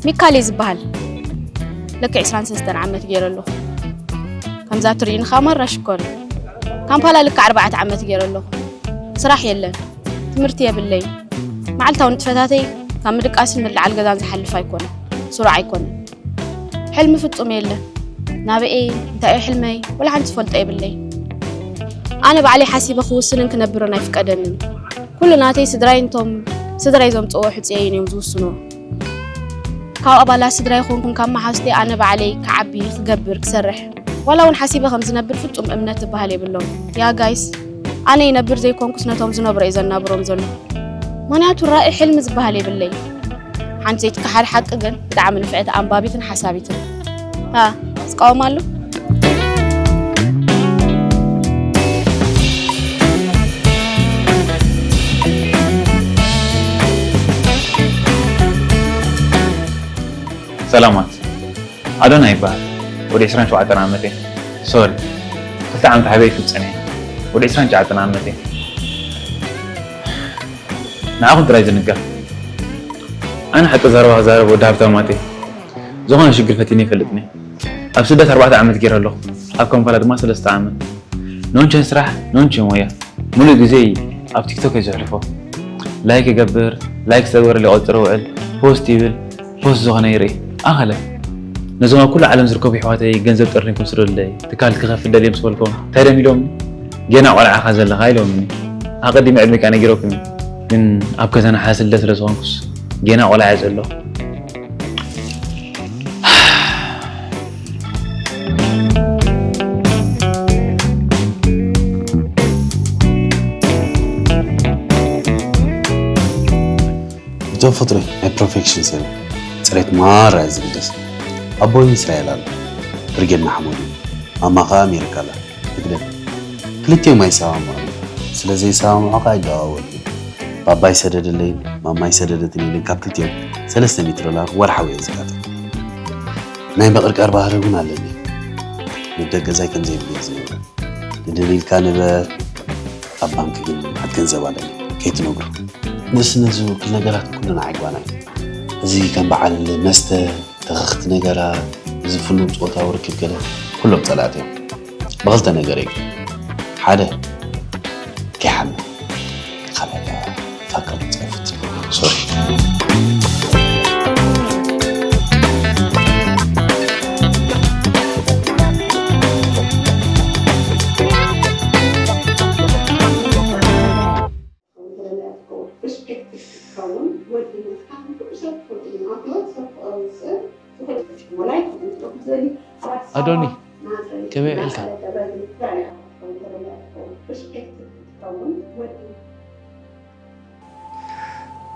ሚካል እየ ዝበሃል። ልክዕ ዕስራን ሰለስተን ዓመት ገይረ ኣለኹ። ከምዛ ትርእዩኒ ከዓ ማራ ሽኮር። ካምፓላ ልክዕ ኣርባዕተ ዓመት ገይረ ኣለኹ። ስራሕ የለን። ትምህርቲ የብለይ። መዓልታዊ ንጥፈታተይ ካብ ምድቃስን ምልዓል ገዛን ዝሓልፍ ኣይኮነን። ስሩዕ ኣይኮነን። ሕልሚ ፍጹም የለን። ናበይ፣ እንታይ እዩ ሕልመይ? ወላ ሓንቲ ዝፈልጦ የብለይ። ኣነ ባዕለይ ሓሲበ ክውስንን ክነብርን ኣይፍቀደንን። ኩሉ ናተይ ስድራይ እንቶም ስድራይ ዘምጽእዎ ሕጽየይን እዮም ዝውስንዎ። ካብ ኣባላት ስድራይ ይኹን ካብ መሓዙተይ ኣነ ባዕለይ ክዓቢ፣ ክገብር፣ ክሰርሕ ዋላ እውን ሓሲበ ከም ዝነብር ፍጹም እምነት ዝበሃል የብሎም። ያ ጋይስ፣ ኣነ ይነብር ዘይኮንኩስ ነቶም ዝነብሮ እየ ዘናብሮም ዘሎ። ምኽንያቱ ራኢ ሕልሚ ዝበሃል የብለይ። ሓንቲ ዘይትከሓድ ሓቂ ግን ብጣዕሚ ንፍዕቲ ኣንባቢትን ሓሳቢትን። ሃ፣ ትቃወም ኣሎ? ሰላማት። ኣዶና ይበሃል። ወዲ ዕስራን ሸውዓተን ዓመት እየ። ሶሪ። ክልተ ዓመት ሓቢረ ይፍጸም እየ። ወዲ ዕስራን ሸውዓተን ዓመት እየ። ንዓኹም ጥራይ ዝንገር። ኣነ ሓቂ ዘረባ ክዛረብ ወዲ ሃብታማት እየ። ዝኾነ ሽግር ፈቲነ ይፈልጥን እየ። ኣብ ስደት ኣርባዕተ ዓመት ገይረ ኣለኹ። ኣብ ካምፓላ ድማ ሰለስተ ዓመት። ኖንቸን ስራሕ፣ ኖንቸን ሞያ። ሙሉእ ግዜይ ኣብ ቲክቶክ እየ ዘሕልፎ። ላይክ ይገብር፣ ላይክ ዝተገበረሉ ይቆጽር ይውዕል፣ ፖስት ይብል፣ ፖስት ዝኾነ ይርኢ። ኣኸለ። ነዞም ኣብ ኩሉ ዓለም ዝርከቡ ኣሕዋተይ ገንዘብ ጠርኒፍኩም ስደዱለይ፣ ትካል ክኸፍት ደልየ ምስ በልኩም፣ እንታይ ደም ኢሎምኒ? ጌና ቆልዓ ኢኻ ዘለኻ ኢሎምኒ። ኣቐዲመ ዕድመይ ከኣ ነጊረኩም እየ። ግን ኣብ ከዘና ሓስለ ስለ ዝኾንኩስ ጌና ቆልዓ እየ ዘለኹ። ብተፈጥሮይ ናይ ፐርፌክሽን ሰብ እየ። ፅሬት ማራ እየ ዝግደስ። ኣቦይ እስራኤል ኣሎ፣ ብርጌድ ንሓመዱ፣ ማማ ኸዓ ኣሜሪካ ኣላ፣ ትግደል። ክልቲኦም ኣይሰማምዑን እዮም። ስለ ዘይሰማምዑ ኸዓ ይደዋወሉ እዮም። ባባ ኣይሰደደለይን ማማ ኣይሰደደትን ኢለን ካብ ክልቲኦም ሰለስተ ሚእቲ ዶላር ወርሓዊ እየ ዝካፈል። ናይ ምቕርቃር ባህሪ እውን ኣለኒ። ንደቂ ገዛይ ከም ዘይብሉ እየ ዝነግሮም። ንደሊልካ ንበር ኣብ ባንክ ግን መዓት ገንዘብ ኣለኒ ከይትነግሮ። ንእስነት ዝውክል ነገራት ኩሉ ንዓይ ጓና እዩ። እዚ ከም በዓል መስተ፣ ተኸኽቲ ነገራት፣ እዚ ፍሉም ጾታዊ ርክብ ገለ ኩሎም ጸላእቲ እዮም። ብኽልተ ነገር እዩ። ሓደ ከይሓመ፣ ካልኣይ ከዓ ፋቅር ጸፍት። ሶሪ። ኣዶኒ፣ ከመይ ውዒልካ?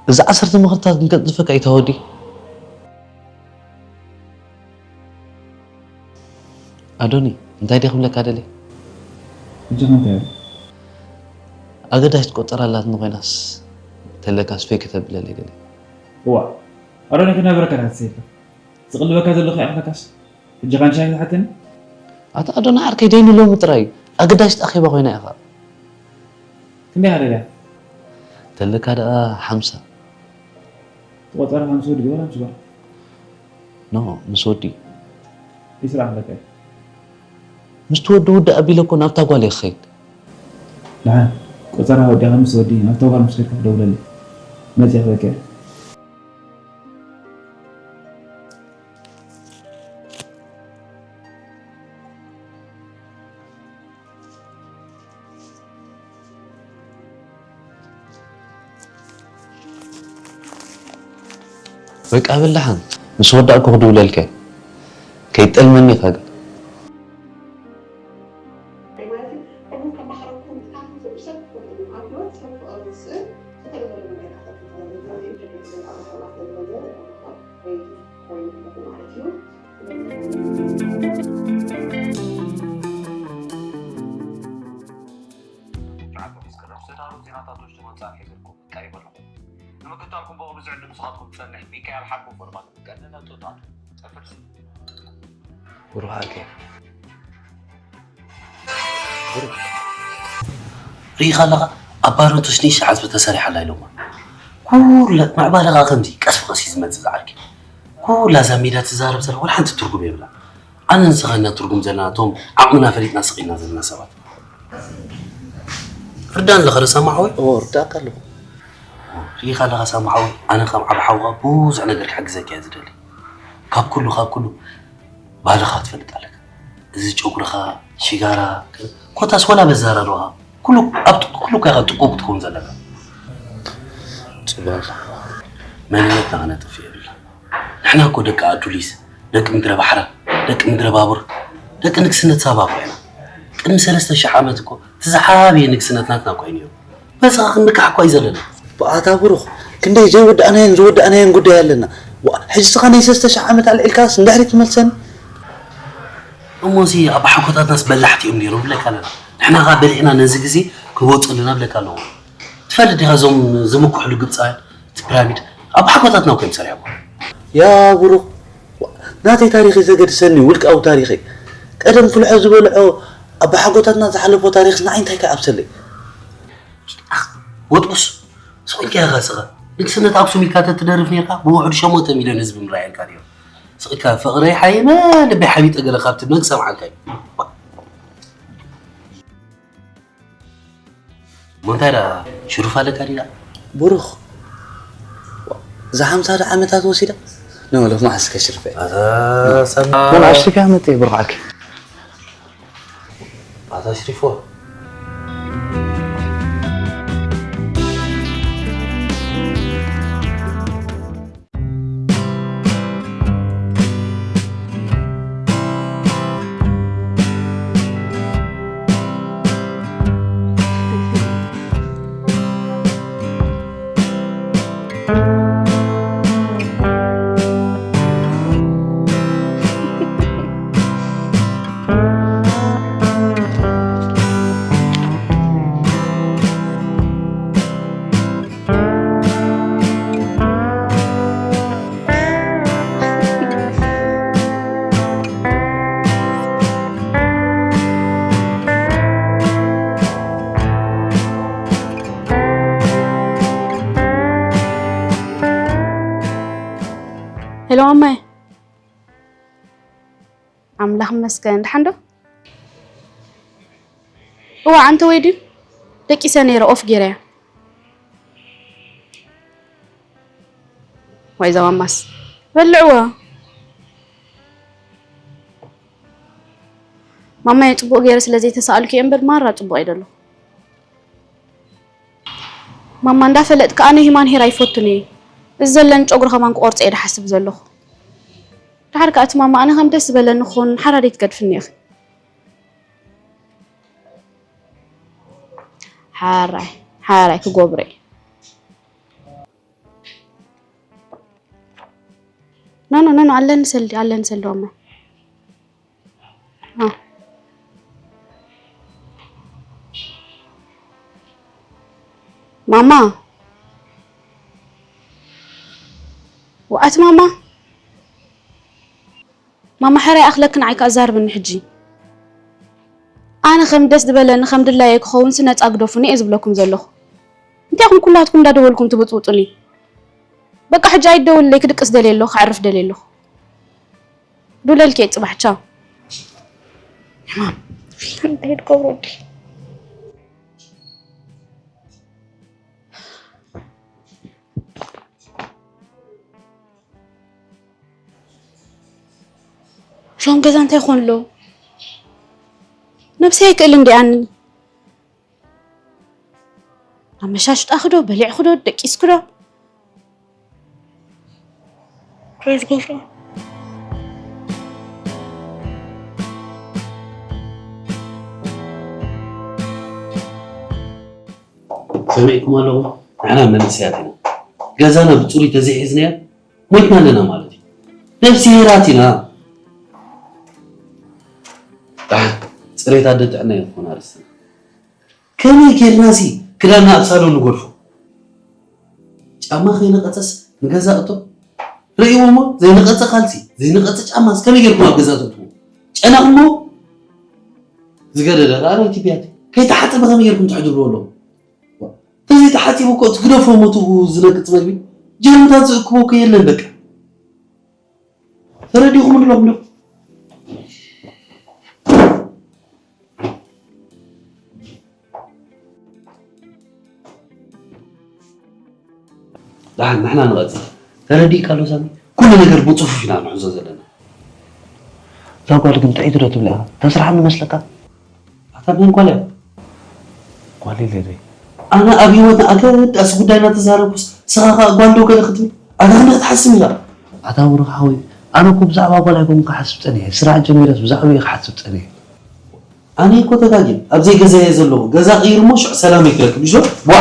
እዚ ዓሰርተ ምኽርታት ክንቀልጥፈካ እዩ ተወዲ። ኣዶኒ፣ እንታይ ድየ ክብለካ ደልየ? ሕጂ ከ እንታይ? ኣገዳሽ ትቆጸር ኣላትኒ ኮይናስ ተለካስ ፌክ ከተብለለይ ደልየ። እዋእ ኣሮኒ ክነብረካ ዳኣ ተሰይፈ ዝቕልበካ ዘለኹ ይኣኽለካስ ሕጂ ካንሻ ክትሓተኒ? ኣታ ኣዶኒ ዓርከይ ደይኑ ሎሚ ጥራይ ኣገዳሽት ኣኼባ ኮይና ኢኻ። ክንደይ ሃለልያ? ተለካ ደኣ ሓምሳ። ትቆጸር ሓምሳ ወዲ ወላ ምስ ጓል? ኖ ምስ ወዲ። ይስራሕ ለካ። ምስቲ ወዲ ውድእ ኣቢለ እኮ ናብታ ጓል እየ ክኸይድ። ደሓን ቆጸራ ወዲኻ ምስ ወዲ ናብታ ጓል ምስ ከድካ ደውለለይ። መጺኣ ክበኪ እየ። በቃ በል ደሓን ምስ ወዳእኩ ክድውለልካ እየ። ከይትጠልመኒ ኢኻ ግን። ንምክትታልኩም ብቑ ብዝዕድም ንስኻትኩም ዝጸንሕ ሚካኤል ሓቁ ፎርማት ቀንዲ ነጥብታት ጠፍርሲ ብሩሃገ ርኢኻ ኣለኻ ኣብ ባረንቱ ሽዱሽተ ዓጽቢ ተሰሪሓ ኣላ ኢሎማ ኩለ ምዕባለ ኸዓ ከምዚ ቀስ ብቐስ እዩ ዝመጽእ ዝዓርኪ ኩላ እዛ ሜዳ ትዛረብ ዘላ ወላ ሓንቲ ትርጉም የብላ። ኣነ ንስኻ ኢና ትርጉም ዘለና እቶም ዓቕምና ፈሊጥና ስቕ ኢልና ዘለና ሰባት። ርዳን ኣለኻ ዶ ሳማ ሓወይ? እዎ፣ ርዳእካ ኣለኹ። ርኢኻ ኣለኻ ሳማ ሓወይ፣ ኣነ ከም ዓቢ ሓውኻ ብዙሕ ነገር ክሕግዘካ እየ ዝደሊ። ካብ ኩሉ፣ ካብ ኩሉ ባህልኻ ክትፈልጥ ኣለካ። እዚ ጨጉርኻ፣ ሽጋራ፣ ኮታስ ወላ በዛራርባኻ፣ ኩሉ፣ ኣብ ኩሉ እኮ ኢኻ ጥቁቕ ክትከውን ዘለካ። ጽቡቕ። መንነትና ከነጥፍእ የብልና። ንሕና እኮ ደቂ ኣዱሊስ፣ ደቂ ምድረ ባሕራ፣ ደቂ ምድረ ባቡር፣ ደቂ ንግስነት ሳባ እኮ ኢና። ቅድሚ ሰለስተ ሽሕ ዓመት እኮ እቲ ዝዓበየ ንግስነት ናትና እኮ እዩ ነይሩ። በስኻ ክንምካሕ እኮ እዩ ዘለና። ብኣታ ብሩኽ፣ ክንደይ ዘይወዳእናዮን ዝወዳእናዮን ጉዳይ ኣለና። ዋ፣ ሕጂ ስኻ ናይ ሰለስተ ሽሕ ዓመት ኣልዒልካስ ንድሕሪት ትመልሰኒ? እሞ እዚ ኣባሓጎታትናስ በላሕቲ እዮም ነይሮም ብለካ ኣለና። ንሕና ኸኣ በሊዕና ነዚ ግዜ ክወጸልና ብለካ ኣለዎ። ትፈልጥ ዲኻ እዞም ዝምክሕሉ ግብጻውያን፣ እቲ ፒራሚድ ኣባሓጎታትና እኮ እዮም ሰሪሖሞ። ያ ብሩኽ፣ ናተይ ታሪኽ እዩ ዘገድሰኒ፣ ውልቃዊ ታሪኸይ። ቀደም ፍልሖ ዝበልዖ ኣባሓጎታትና ዝሓለፎ ታሪኽስ ንዓይ እንታይ ከ ኣብሰለይ? ኣኽ፣ ወጥቡስ፣ ስቕ ኢልካ ኢኻ ስኻ። ንግስነት ኣክሱም ኢልካ ተትደርፍ ኔርካ፣ ብውሑዱ ሸሞንተ ሚልዮን ህዝቢ ምረኣየልካ ነይሩ። ስቕ ኢልካ፣ ፍቕረይ ሓየመ፣ ልበይ ሓቢጠ ገለ ካብ ትብል መን ክሰምዓካ እዩ? እሞ እንታይ ደኣ ሽሩፍ ኣለካ ድዩ ደኣ? ብሩኽ፣ እዛ ሓምሳ ዶ ዓመታት ወሲዳ? ንበሎ፣ መዓስ ከሽርፈ? ኣታ ሰማ-፣ መን ኣሽሪፍያ መጤ ብሩኽ ዓርኪ? ኣታ ኣሽሪፎ። ሄሎ ማማይ። ኣምላኽ ይመስገን፣ ደሓን ዶ? እዋ፣ ኣንተ ወይ ድዩ? ደቂሰ ነይረ፣ ኦፍ ገይረያ። ዋይ፣ እዛ ማማስ በልዕዎ። ማማየ፣ ጽቡቕ ገይረ ስለ ዘይተሳኣልኩ እየ እምበር፣ ማራ ጽቡቕ እየ ደለኹ። ማማ፣ እንዳፈለጥካ ኣነ ሂማን ሄር ኣይፈቱን እየ። እዚ ዘለኒ ጨጉሪ ከማን ክቆርጾ እየ ድሓስብ ዘለኹ። ድሓር ከኣ እቲ ማማ ኣነ ከም ደስ ዝበለኒ ክኸውን ሓራደይ ትገድፍኒ ኢኺ። ሓራይ፣ ሓራይ ክገብሮ እየ። ኖ፣ ኖ፣ ኖ፣ ኖ፣ ኣለኒ ሰልዲ፣ ኣለኒ ሰልዲ ማማ። ኖ። ማማ። ወኣት ማማ። ማማ፣ ሕራይ ኣኽለክን ዓይካ ኣዛርብኒ ሕጂ። ኣነ ከም ደስ ዝበለኒ ከም ድላየ ክኸውንሲ ነጻ ግደፉኒ እየ ዝብለኩም ዘለኹ። እንታይ ኢኹም ኩላትኩም እንዳደወልኩም ትብጽብጹኒ? በቃ ሕጂ ኣይደውልለይ፣ ክድቅስ ደልየ ኣለኹ፣ ከዕርፍ ደልየ ኣለኹ። ዱለልኪ እየ ጽባሕ፣ ቻው። ሕማም። እንታይ ትገብሩ ወዲ? እዞም ገዛ እንታይ ይኾኑ ኣለዉ? ነብሰይ ኣይክእልን ዲኣኒ። ኣመሻሽጣ ክዶ፣ በሊዕ ክዶ፣ ደቂስ ክዶ? ከይዝጎፎ። ሰሚዕኩም ኣለኹም? ንሕና መንእሰያት ኢና። ገዛና ብጽሩይ ተዘይሒዝናዮ ሞይትና ኣለና ማለት እዩ። ነብስሄራት ኢና። ኣህ፣ ጽሬት ኣደ ጥዕና እዩ ዝኾን ኣርእስትና። ከመይ ጌርናሲ ክዳንና ኣብ ሳሎን ንገድፎ? ጫማ ከይነቐጸስ ንገዛ እቶ? ርእይዎ እሞ ዘይነቐጸ ካልሲ፣ ዘይነቐጸ ጫማስ ከመይ ጌርኩም ኣብ ገዛ ተእትዎ? ጨነቕሞ? ዝገደደ ኸኣ ናይቲ ቢያቲ። ከይተሓጸበ ከመይ ጌርኩም ትሕድርዎ ኣለኹም? ተዘይተሓጺቡ እኮ ትግደፎ እሞ ትብኡ ዝነቅጽ መግቢ ጀርምታት ዝእክቦ እኮ የለን በቃ። ተረዲኹም ኣለኹም ዶ? ደሓን ንሕና ንቐጽል። ተረዲእካ ኣሎ ሳሚ? ኩሉ ነገር ብጽፉፍ ኢና ንሕዞ ዘለና። እዛ ጓል ግን ጥዕይቲ ዶ ትብላ ኢኻ? ተስርሓኒ መስለካ? ኣታ መን ጓል እያ? ጓል ኢለ ዶ? ኣነ ኣብ ህይወትና ኣገዳሲ ጉዳይ እናተዛረብኩስ ንስኻ ኸኣ ጓል ዶ ገለ ክትብል? ኣታ ክንደይ ክትሓስም ኢኻ? ኣታ ብሩኽ ሓወይ፣ ኣነ እኮ ብዛዕባ ጓል ኣይኮንኩን ክሓስብ ጸኒሐ። ስራሕ ጀሚረስ ብዛዕባኡ እየ ክሓስብ ጸኒሐ። ኣነ እኮ ተጋግየ። ኣብ ዘይገዛይ እየ ዘለኹ። ገዛ ቅይር እሞ ሽዑ ሰላመይ ክረክብ። እሺ ዶ? ቧ!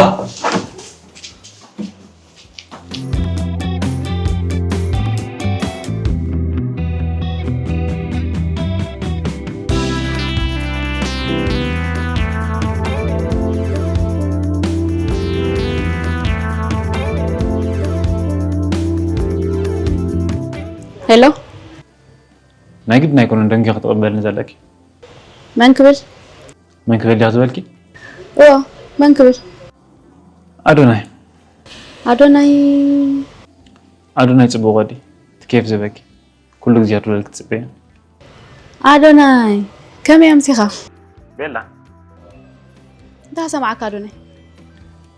ሄሎ። ናይ ግድን ኣይኮነን ደንጊ ክትቕበልኒ ዘለኪ። መን ክብል? መን ክብል ዲኻ ዝበልኪ? እዎ፣ መን ክብል? ኣዶናይ። ኣዶናይ። ኣዶናይ ጽቡቕ ወዲ፣ እቲ ኬፍ ዝበኪ። ኩሉ ግዜ ኣዶናይ ክትጽበዮ። ኣዶናይ፣ ከመይ ኣምሲኻ? ቤላ። እንታይ ሰማዕካ ኣዶናይ?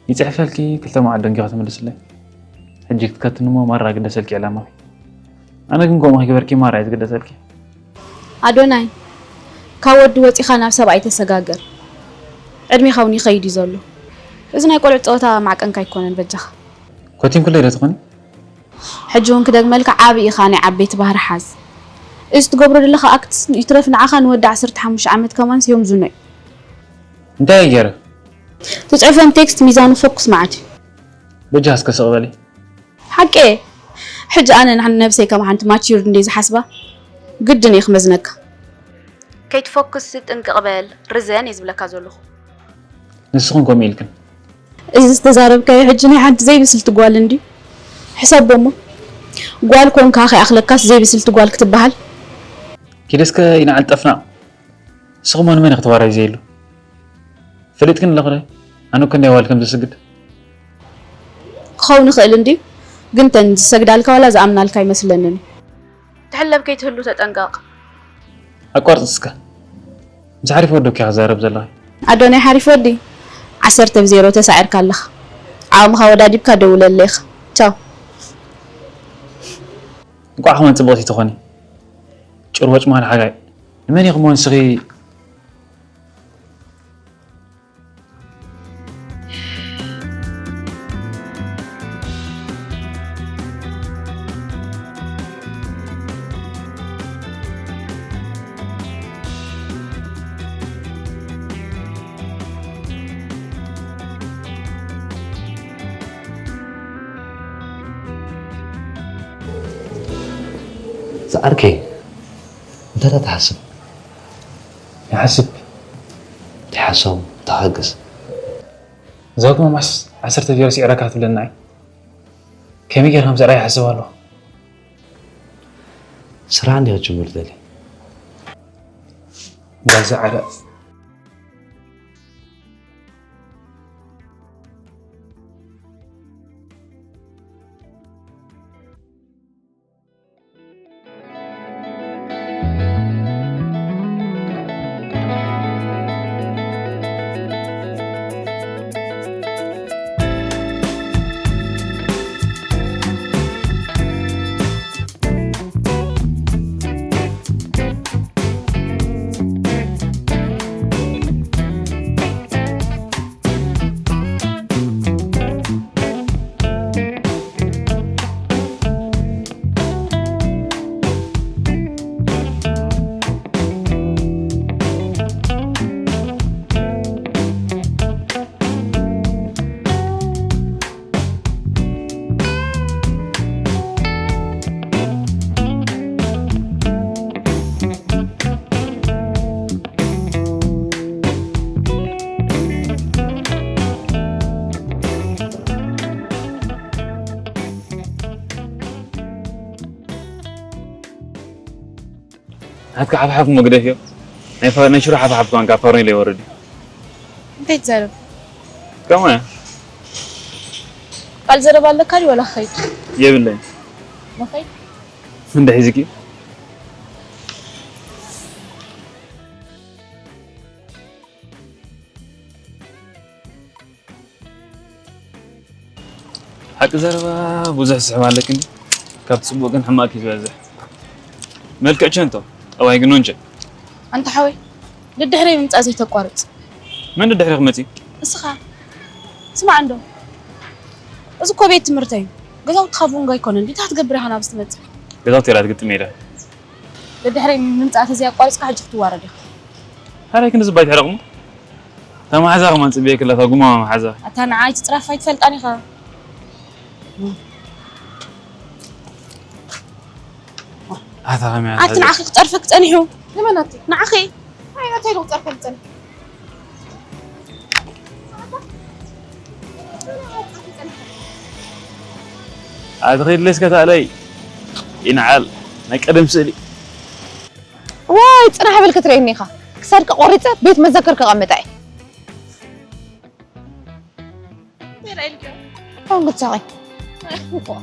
ይጽሕፈልኪ፣ ክልተ መዓልቲ ደንጊኻ ትምልስለይ። ሕጂ ክትከትኒ እሞ ማራ ግደሰልኪ ዕላማኺ። ኣነ ግን ከምኡ ከይገበርኪ ማራ እየ ዝግደሰልኪ። ኣዶናይ፣ ካብ ወዲ ወጺኻ ናብ ሰብኣይ ተሰጋገር። ዕድሜኻ እውን ይኸይድ እዩ ዘሎ። እዚ ናይ ቆልዑ ጸወታ ማዕቀንካ ኣይኮነን በጃኻ። ኮቲንኩለይ ዶ ትኾኒ? ሕጂ እውን ክደግመልካ ዓቢ ኢኻ ናይ ዓበይቲ ባህሪ ሓዝ። እዚ ትገብሮ ዘለኻ ኣክት ይትረፍ ንዓኻ ንወዲ ዓሰርተ ሓሙሽተ ዓመት ከማን ስዮም ዝኖ እዩ። እንታይ እየ ገይረ? ትጽሕፎም ቴክስት ሚዛኑ ፈኩስ መዓት እዩ። በጃ እስከ ስቕ በሊ። ሓቂ እየ። ሕጂ ኣነ ንሓን ነብሰይ ከም ሓንቲ ማቹርድ እንደ ዝሓስባ ግድን እየ ክመዝነካ። ከይትፈኩስ ጥንቅቕ በል ርዘን እየ ዝብለካ ዘለኹ። ንስኹም ከምኡ ኢልክን። እዚ ዝተዛረብካዮ ሕጂ ናይ ሓንቲ ዘይብስልቲ ጓል እንድዩ። ሕሰቦ እሞ ጓል ኮንካ ከይኣኽለካስ ዘይብስልቲ ጓል ክትበሃል። ኪደስከ ይንዓል ጠፍናቕ። ንስኹም ንመን ክትባራዩ ዘይሉ? ፈሊጥክን ኣለኹ ዶ? ኣነ እኮ እንድያ ዋል ከም ዘስግድ። ክኸውን ይኽእል እንድዩ፣ ግን ተን ዝሰግዳልካ ዋላ ዝኣምናልካ ኣይመስለንን እዩ። ትሕለብ ከይትህሉ ተጠንቀቕ። ኣቋርጽ እስከ። ምስ ሓሪፍ ወዲ እኮ ኢኻ ትዛረብ ዘለኻ። ኣዶናይ ሓሪፍ ወዲ፣ ዓሰርተ ብዜሮ ተሳዒርካ ኣለኻ። ዓቕምኻ ወዳዲብካ ደውለለይ ኢኻ። ቻው። እንቋዕ ከማን ጽብቕቲ ትኾኒ። ጭርወጭ ማል ሓጋይ። ንመን ኢኹም ንስኺ? ዝዓርከይ፣ እንታይ ትሓስብ? ይሓስብ፣ ይሓሰቡ፣ ተሓግስ። እዛ ግመ ማስ ዓሰርተ ቢሮ ስዒረካ ትብለና እይ። ከመይ ጌርካ ምሰዕራ ይሓስብ ኣለኹ። ስራሕ እንዲኻ ትጅምር ትደሊ? ጓል ዝዓረ። ናትካ ሓብሓብ እሞ ግደፍዮ። ናይ ፋ-፣ ናይ ሽሮ ሓብሓብ ከማን ካብ ፋርኔሎ ይወርድ እዩ። እንታይ ትዛረብ? ከምኡ እያ። ቃል ዘረባ ኣለካ ድዩ ዋላ ክኸይድ? የብለይን። ንኸይድ? እንደ ሒዝኪ? ሓቂ ዘረባ ብዙሕ ስሕብ ኣለክን፣ ካብ ጽቡቕ ግን ሕማቅ እዩ ዝበዝሕ። መልክዕ ቸንቶ፣ ጠባይ ግን ወንጀል። ኣንታ ሓወይ፣ ደድሕረይ ምምጻእ ዘይተቋርጽ። መን ደድሕሪ ክመጽእ? እስኻ። ስማዕ እንዶ፣ እዚ እኮ ቤት ትምህርተይ እዩ። ገዛውትኻ ቡንጋ ኣይኮነን ድዩ? እንታይ ክትገብር ኢኻ ናብዚ ትመጽእ? ገዛውቲ ራት ግጥም ኢለ። ደድሕረይ ምምጻእ ተዘይኣቋሪጽካ ሕጂ ክትዋረድ ኢኻ። ሓራይ ክንዲ ዝባይ ትሕረቕሞ? እታ መሓዛ ከማን ጽበየ ክላ፣ እታ ጉማማ መሓዛ። ኣታ ንዓይ ትጽራፍ ኣይትፈልጣን ኢኻ። ኣታ ከመይ ኣቲ ኣታ ንዓኺ ክጸርፈክ ጸኒሑ። ንመን ኣቲ? ንዓኺ። ኣይ፣ ኣታ ኢሉ ክጸርፈክ ጸኒሑ። ኣቲ ኸይድ ለስከ ታለይ ይንዓል ናይ ቀደም ስእሊ። ዋይ፣ ጽናሕ በል ክትርእየኒ ኢኻ። ክሳድካ ቆሪጸ ቤት መዘክር ከቐምጣ እየ። እንታይ ኢልካ? ኣንግሳቂ።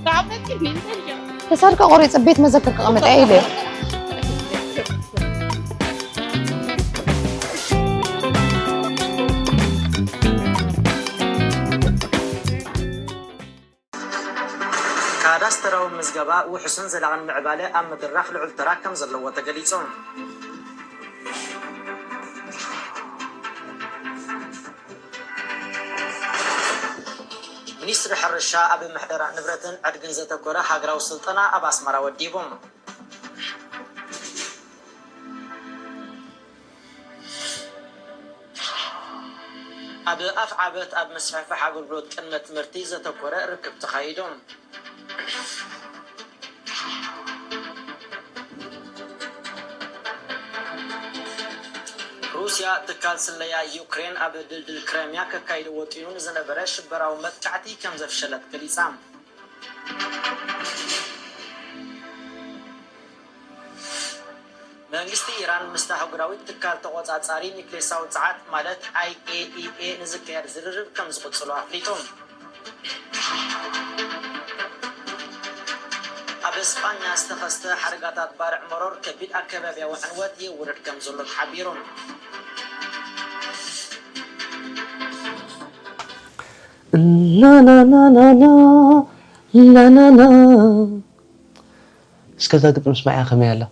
ተዓበጥኒ፣ እንታይ ኢልካ? ክሳድካ ቆሪጸ ቤት መዘክር ከቐምጣ እየ ኢለ። ካዳስተራዊ ምዝገባ ውሑስን ዘላቕን ምዕባለ ኣብ ምድራኽ ልዑል ተራ ከም ዘለዎ ተገሊጹ። ሚኒስትሪ ሕርሻ ኣብ ምሕደራ ንብረትን ዕድግን ዘተኮረ ሃገራዊ ስልጠና ኣብ ኣስመራ ወዲቡ። ኣብ ኣፍዓበት ኣብ ምስፍሕፋሕ ኣገልግሎት ቅድመ ትምህርቲ ዘተኮረ ርክብ ተኻይዱ። ሩስያ ትካል ስለያ ዩክሬን ኣብ ድልድል ክረምያ ከካይዶ ወጢኑ ንዝነበረ ሽበራዊ መጥቃዕቲ ከም ዘፍሸለት ገሊጻ። መንግስቲ ኢራን ምስታ ኣህጉራዊት ትካል ተቖጻጻሪ ኒክሌሳዊ ጸዓት ማለት ኣይ ኤ ኢ ኤ ንዝካየድ ዝርርብ ከም ዝቕጽሎ ኣፍሊጡ። ኣብ ስጳኛ ዝተኸስተ ሓደጋታት ባርዕ መሮር ከቢድ ኣከባብያዊ ዕንወት የውርድ ከም ዘሎ ተሓቢሩ። ላላላላላ ላላላ እስከዛ ግጥሚ ስማዕያ ከመይ ኣላ?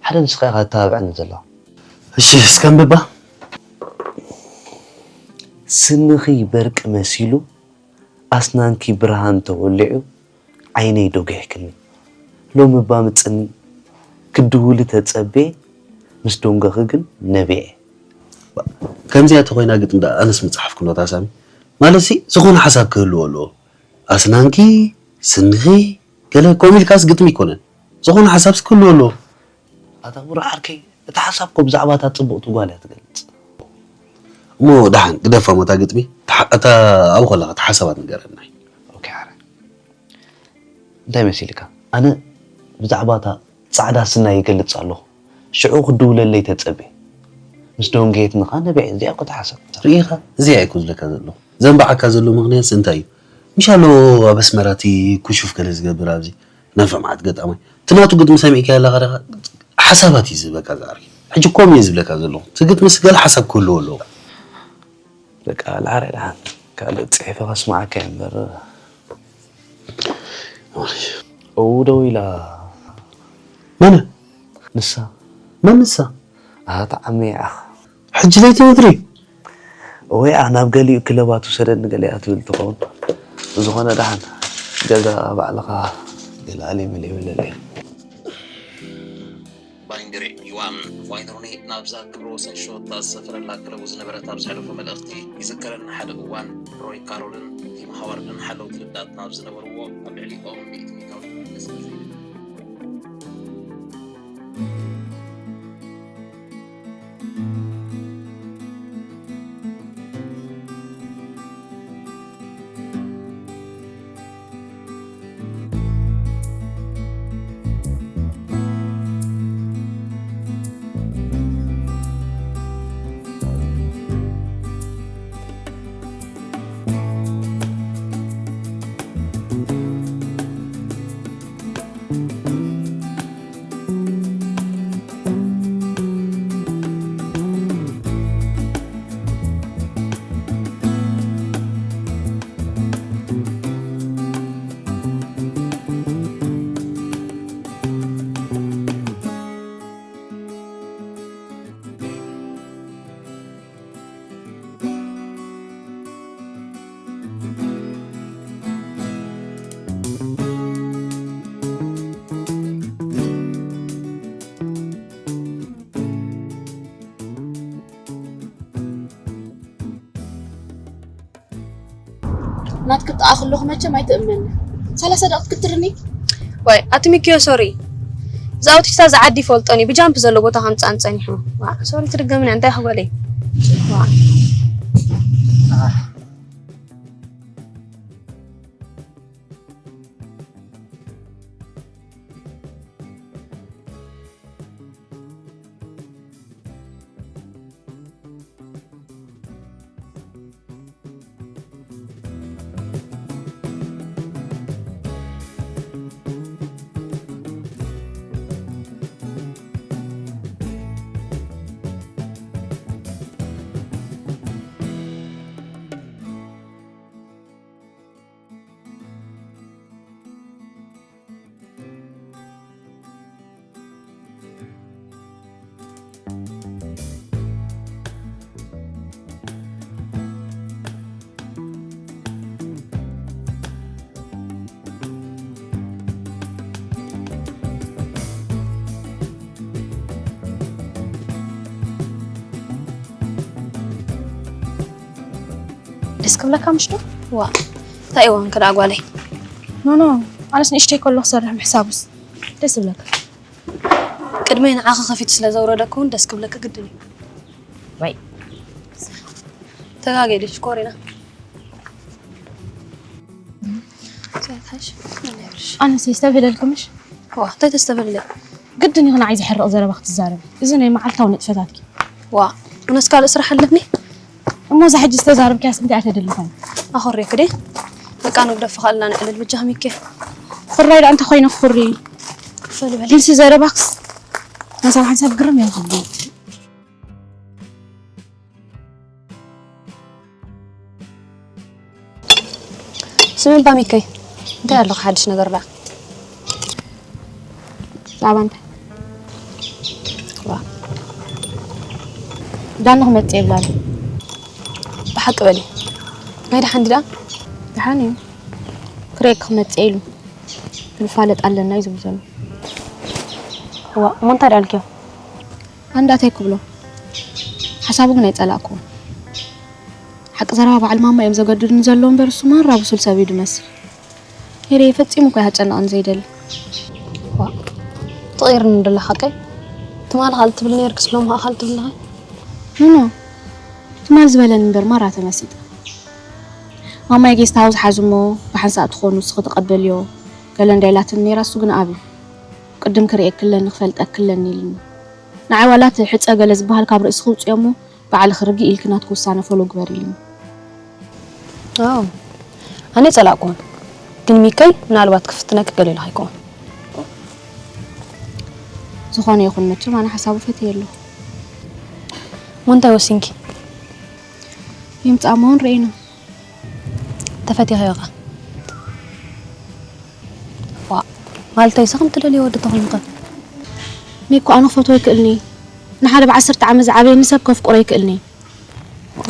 ሓደ ንስኻ ኢኻ ተተባብዐኒ ዘለኻ። እሺ እስከ ኣንብባ። ስንኺ በርቂ መሲሉ ኣስናንኪ ብርሃን ተወሊዑ ዓይነይ ዶጊሕክኒ ሎሚ እባ ምጽኒ ክድውሊ ተጸቤ ምስ ዶንገኺ ግን ነቢዐ። ከምዚኣ ተኾይና ግጥሚ ደኣ ኣነስ ምጸሓፍኩ ኖታ ሳሚ። ማለትሲ ዝኾነ ሓሳብ ክህልዎ ኣለዎ። ኣስናንኪ፣ ስንኺ፣ ገለ ከምኡ ኢልካስ ግጥሚ ኣይኮነን። ዝኾነ ሓሳብስ ክህልዎ ኣለዎ። ኣታ ብሩኽ ዓርከይ፣ እቲ ሓሳብ እኮ ብዛዕባ እታ ጽብቕቲ ጓል እያ ትገልጽ። እሞ ደሓን ግደፋ እሞ እታ ግጥሚ፣ እታ ኣብኡ ከለኻ እታ ሓሳባት ንገረኒ። ኦኬ ዓረ። እንታይ መሲልካ? ኣነ ብዛዕባ እታ ጻዕዳ ስናይ ይገልጽ ኣለኹ። ሽዑ ክድውለለይ ተጸቤ። ምስ ደንጎየትኒ ከኣ ነቢዐ። እዚኣ እኮ እታ ሓሳብ። ርኢኻ? እዚኣ እየ እኮ ዝብለካ ዘለኹ። ዘንብዓካ ዘሎ ምኽንያትሲ እንታይ እዩ? ምሻሎ ኣብ ኣስመራ እቲ ኩሹፍ ገለ ዝገብር ኣብዚ ነንፈ መዓት ገጣማይ። እቲ ናቱ ግጥሚ ሰሚዕካያ ኣለኻ ዲኻ? ሓሳባት እዩ ዝህበካ ዝዓርከይ። ሕጂ ከምኡ እየ ዝብለካ ዘለኹ። እቲ ግጥምስ ገለ ሓሳብ ክህልዎ ኣለዎ። በቃ ለዓረ ደሓን ካልእ ጽሒፈ ከስምዓካ እየ እምበር። እው ደው ኢላ። መን? ንሳ። መን ንሳ? ኣታ ዓመይ ዓኽ። ሕጂ ለይቲ ወትሪ? ወይ ናብ ገሊኡ ክለባት ውሰደኒ ገሊኣ ትብል ትኸውን። ብዝኾነ ደሓን ገዛ ባዕልኻ ገለ ኣልየ መሊእ በለለይ። ባይንድሪ ዩዋን ዋይን ሩኒ ናብዛ ክብረ ወሰን ሸወታ ዝሰፈረላ ክለቡ ዝነበረት ኣብ ዘሕለፎ መልእኽቲ፣ ይዝከረኒ ሓደ እዋን ሮይ ካሮልን ቲም ሃዋርድን ሓለውቲ ልዳት ናብ ዝነበርዎ ኣብ ልዕሊኦም ሚእቲ ሚእታዊት መለስ ገዛ ኢሉ። ናትኪ ጥኣ ከለኹ መቸም ኣይትእመኒ። ሰላሳ ደቂቕ ክትርኒ? ዋይ፣ ኣቲ ሚኪዮ፣ ሶሪ። እዛ ኣውቲስታ ዝዓዲ ይፈልጦን እዩ። ብጃምፕ ዘሎ ቦታ ከምጽኣን ጸኒሑ። ዋ፣ ሶሪ፣ ትድገምኒ፣ እንታይ ክበለይ? ዋ። ደስ ክብለካ ምሽ ዶ? ዋ፣ እንታይ እዋን ከ ደኣ ጓለይ? ኖ፣ ኖ፣ ኣነስ ንእሽተይ ከሎ ክሰርሕ ምሕሳቡስ ደስ ይብለካ። ቅድመይ ንዓኺ ከፊቱ ስለ ዘውረደኩ እውን ደስ ክብለኪ ግድን እዩ። ወይ። ተጋገየ ዶ ሽኮሪና? ኣነስ የስተብህለልኩ ምሽ? ዋ፣ እንታይ ተስተብህለ? ግድን እዩ ንዓይ ዘሕርቕ ዘረባ ክትዛረቢ። እዚ ናይ መዓልታዊ ንጥፈታትኪ። ዋ፣ ኣነስ ካልእ ስራሕ ኣለኒ። እሞ እዛ ሕጂ ዝተዛረብክያስ እንታይ እያ ተደሊ ኾን? ኣኾርየኪ ድየ? በቃ ንግደፎ ካልእና ንዕልል ብጃኺ ሚኪ። ኹራይ ደኣ እንታይ ኮይነ ክኹሪ? ፈሊ በሊ። ግንሲ ዘረባክስ ሓንሳብ ሓንሳብ ግርም እያ ትብሊ። ስሚ እባ ሚከይ፣ እንታይ ኣለካ ሓድሽ ነገር ደኣ? ዛዕባ እንታይ? ዋ። ዳኒ ክመጽእ ይብል ኣሎ። ብሓቂ በሊ። ናይ ደሓን ድዩ ደኣ? ደሓን እዩ። ክርእየኪ ክመጽእ ኢሉ። ክንፋለጥ ኣለና እዩ ዝብል ዘሎ። ዋ፣ እሞ እንታይ ደኣ ኢልክዮ? ኣንዳታይ ክብሎ? ሓሳቡ ግን ኣይጸላእክዎን። ሓቂ ዘረባ በዓል ማማ እዮም ዘገድዱኒ ዘለዉ እምበር፣ እሱ ማራ ብሱል ሰብ እዩ ዝመስል። ሄሬ ፈጺሙ እኮ ኣይሃጨነቕን ዘይደሊ። ዋ፣ ትቕይርኒ እንድላ ሓቀይ? ትማሊ ካልእ ትብል ነይርክስ ሎሚ ኸኣ ካልእ ትብል ኣለኻ? ኖ፣ ኖ። ትማሊ ዝበለኒ እምበር ማራ ተመሲጠ። ማማይ ጌስት ሃውስ ሓዙ እሞ ብሓንሳእ ትኾኑ ንስኺ ተቐበልዮ ገለ እንዳ ኢላትኒ ነይራ፣ እሱ ግን ኣብዩ። ቅድም ክርእየኪ ኣለኒ ክፈልጠኪ ኣለኒ ኢሉኒ። ንዓይ ዋላ እቲ ሕጸ ገለ ዝበሃል ካብ ርእስኺ ውጽዮ እሞ ባዕልኺ ርግእ ኢልኪ ናትኪ ውሳነ ፎሎ ግበሪ ኢሉኒ። ዋው፣ ኣነ ኣይጸላእክዎን። ግን ሚከይ ምናልባት ክፍትነኪ ገለ ኢሉ ከይከውን። ዝኾነ ይኹን መቸም ኣነ ሓሳቡ ፈትየ ኣለኹ። እሞ እንታይ ወሲንኪ? ይምጻእ እሞ ንርእይና። ተፈቲኽዮ ኸ? ዋ፣ ማለተይስ ከም ትደልዮ ወዲ ተኾይኑ ኸ? እኔ እኮ ኣነ ክፈትዎ ኣይክእልኒ። ንሓደ ብዓሰርተ ዓመት ዝዓበየኒ ሰብ ከፍቅሮ ኣይክእልኒ። ኦኬ።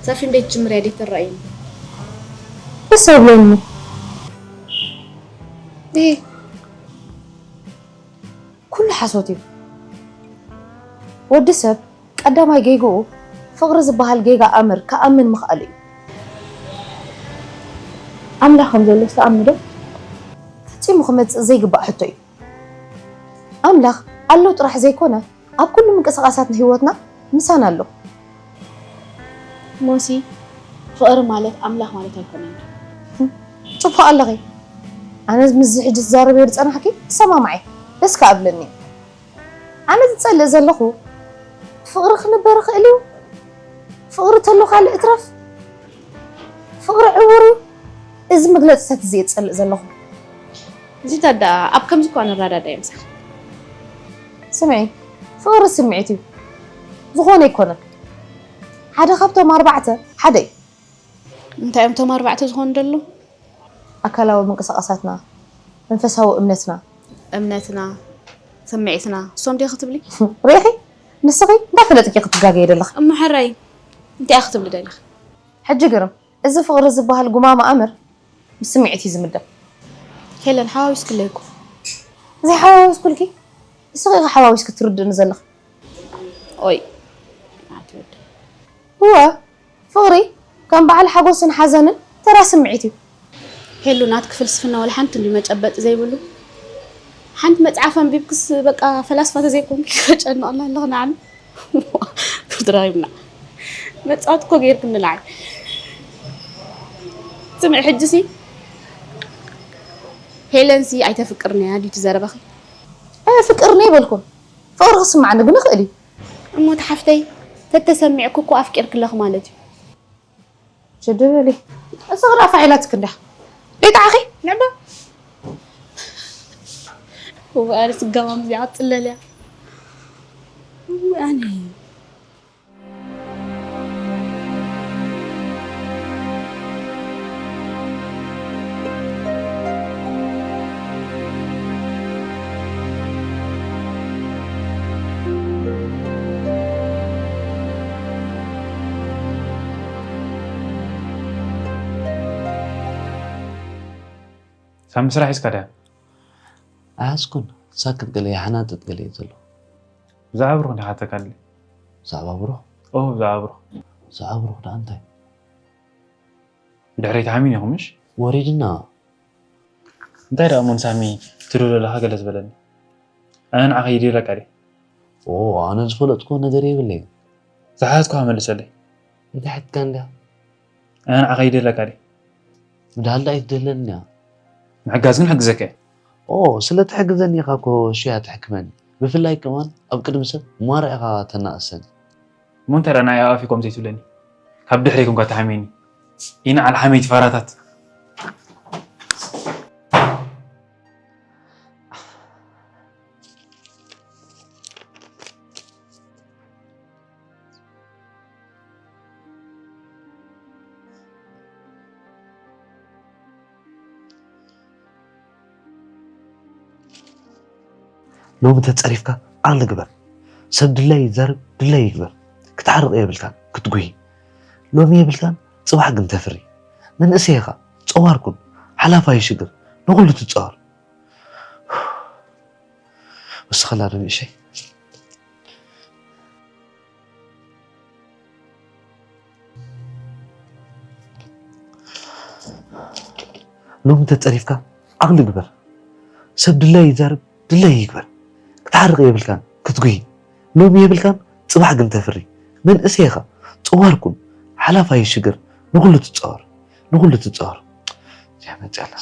እዛ ፊልም ቤት ጅምርያ ዴት ትረኣይኒ? ደስ ኣይብለኒ። እህ፣ ኩሉ ሓሶት እዩ። ወዲ ሰብ ቀዳማይ ጌግኡ ፍቕሪ ዝበሃል ጌጋ ኣምር ክኣምን ምኽኣሉ እዩ። ኣምላኽ ከም ዘሎስ ትኣምኒ ዶ? ፈጺሙ ክመጽእ ዘይግባእ ሕቶ እዩ። ኣምላኽ ኣሎ ጥራሕ ዘይኮነ፣ ኣብ ኩሉ ምንቅስቓሳት ንህይወትና ምሳና ኣሎ። ሞሲ፣ ፍቕሪ ማለት ኣምላኽ ማለት ኣይኮነን። ጽቡቕ ኣለኺ። ኣነ ምስዚ ሕጂ ትዛረብዮ ዝጸናሕኪ ትሰማማዒ፣ ደስ ከኣ እብለኒ። ኣነ ዝጸልእ ዘለኹ፣ ፍቕሪ ክንበር ይኽእል እዩ? ፍቕሪ ተሎ ካልእ እትረፍ፣ ፍቕሪ ዕዉር እዩ። እዚ መግለጺታት እዚ እየ ዝጸልእ ዘለኹ። እዚ ታዳ ኣብ ከምዚ እኳ ንረዳዳ እየ ምሳኺ። ስምዒ፣ ፍቕሪ ስምዒት እዩ። ዝኾነ ኣይኮነን። ሓደ ካብቶም ኣርባዕተ ሓደ እዩ። እንታይ እዮም እቶም ኣርባዕተ ዝኾኑ ዘለዉ? ኣካላዊ ምንቅስቓሳትና፣ መንፈሳዊ እምነትና። እምነትና፣ ስምዒትና፣ እሶም ድየ ክትብሊ? ርኢኺ? ንስኺ እንዳፈለጥኪ ክትጋገየ ዘለኺ። እሞ ሕራይ፣ እንታይ ኢኺ ክትብሊ ደሊኺ? ሕጂ ግርም፣ እዚ ፍቕሪ ዝበሃል ጉማማ ኣምር ምስ ስምዒት እዩ ዝምደብ። ሄለን ሓዋዊስክለይ እኮ። ዘይሓዋወስኩልኪ ንስኺ ኢኺ ሓዋዊስኪ ትርድእኒ ዘለኺ። ኦይ እወ ፍቕሪ ከም በዓል ሓጎስን ሓዘንን ተራ ስምዒት እዩ። ሄሉ ናትኪ ፍልስፍና ወላ ሓንቲ እንዲ መጨበጢ ዘይብሉ ሓንቲ መጽሓፍ ኣንቢብክስ በቃ ፈላስፋ ተዘይኮንኪ ጨነቕና ኣለኹ ንዓና ድራይብና መጻወቲ እኮ ገይርክኒ ንዓይ ስምዒ ሕጂ ሲ ሄለን ሲ ኣይተፍቅርንያ ድዩ ዘረባኺ ኣየፍቅርን ኣይበልኩን ፍቕሪ ክስማዓኒ ግን ይኽእል እዩ። እሞ ተሓፍተይ ተተሰሚዕኩ እኮ ኣፍቂርክለኺ ማለት እዩ ሽድበሊ እሱ ክዳ ፋዒላትክ እንዳ ሊጣዕኺ ንዕባ እዋኣሪ ስጋማም እዚኣ ትፅለልያ ኣነ ሳሚ ስራሕ ሒዝካ ድያ? ኣይሓዝኩን። ሳክት ገለ ይሓናጥጥ ገለ እዩ ዘሎ። ብዛዕባ ብሩኽ እንዲኻ ተካሊ? ብዛዕባ ብሩኽ? ኦ ብዛዕባ ብሩኽ። ብዛዕባ ብሩኽ ደኣ እንታይ? ድሕሪ ተሓሚም ኢኹም ምሽ? ወሪድና። እንታይ ደኣ እሞ ንሳሚ ትደሎ ኣለኻ ገለ ዝበለኒ? ኣነ ንዓኻ ይደለካ ድየ? ኦ ኣነ ዝፈለጥኩዎ ነገር የብለይን። ዝሓትኩኻ መልሰለይ። እንታይ ሓትካ እንድያ? ኣነ ንዓኻ ይደለካ ድየ? ምድሃል ደኣ ኣይትደለኒ እያ። ምሕጋዝ ግን ሕግዘካ እየ። ኦ ስለ ትሕግዘኒ ኢኻ እኮ ሽያ ትሕክመኒ። ብፍላይ ከማን ኣብ ቅድሚ ሰብ ማራ ኢኻ ተናእሰኒ። እሞ እንታይ ደኣ ንዓይ ኣብ ኣፈይ ከምኡ ዘይትብለኒ? ካብ ድሕረይ ኮንካ ተሓምየኒ። ይንዓል ሓመይቲ ፋራታት። ሎሚ ተጸሪፍካ ዓቕሊ ግበር። ሰብ ድላይ ይዛረብ ድላይ ይግበር። ክትዓርቕ የብልካን ክትጉሂ ሎሚ የብልካን ጽባሕ ግን ተፍሪ። መንእሰይ ኢኻ ጸዋር ኩን ሓላፋ ይሽግር ንኹሉ ትጻወር። ወስኸላ ዶ ንእሸይ ሎሚ ተጸሪፍካ ዓቕሊ ግበር። ሰብ ድላይ ይዛረብ ድላይ ይግበር። ክትሓርቕ የብልካን ክትጉሂ ሎሚ የብልካን ጽባሕ ግን ተፍሪ። መንእሰይ ኢኻ ጸዋር ኩን ሓላፋ ይሽግር ንኹሉ ትጻወር ንኹሉ ትጻወር። እዚኣ መጽኣላ